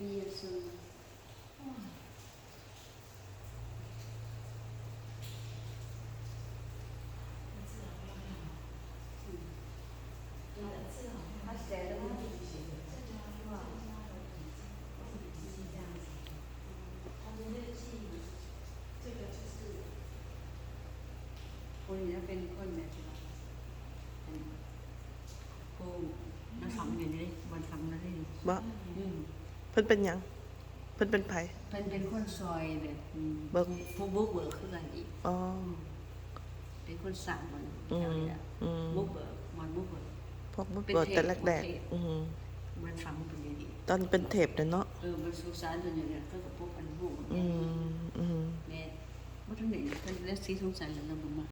Mir so. ຄົນນີ້ເປັນຄົນແບບວ່າ ອັນ ຜູ້ມາຝັງຢູ່ນີ້ເດ້ ບ່ອນຝັງນັ້ນເດ້. ບໍ່? ອືມ. ເພິ່ນເປັນຫຍັງ? ເພິ່ນເປັນໃຜ? ເພິ່ນເປັນຄົນຊ່ອຍແບບ ອືມ ເບີກ ຜູ້ບຸກເບີກຄືກັນອີກ. ອໍ ເປັນຄົນສ້າງບ່ອນ ອືມ ແຖວນີ້ລະ ອືມ ບຸກເບີກ ບ່ອນບຸກເບີກ ພວກບຸກເບີກແຕ່ແລກໆ. ອືມ ບ່ອນຝັງເພິ່ນຢູ່ນີ້ ຕອນເປັນເທບເດ້ເນາະ. ເອີ ບ່ອນສຸສານເພິ່ນຢູ່ນີ້ ເຂົາກໍປົກອັນຮູ້. ອືມ ອືມ ແມ່ນ. ບໍ່ທັນໄດ້ ເພິ່ນເລີຍຊິສົງໄສແລ້ວ ເຮົາບໍ່ມາ.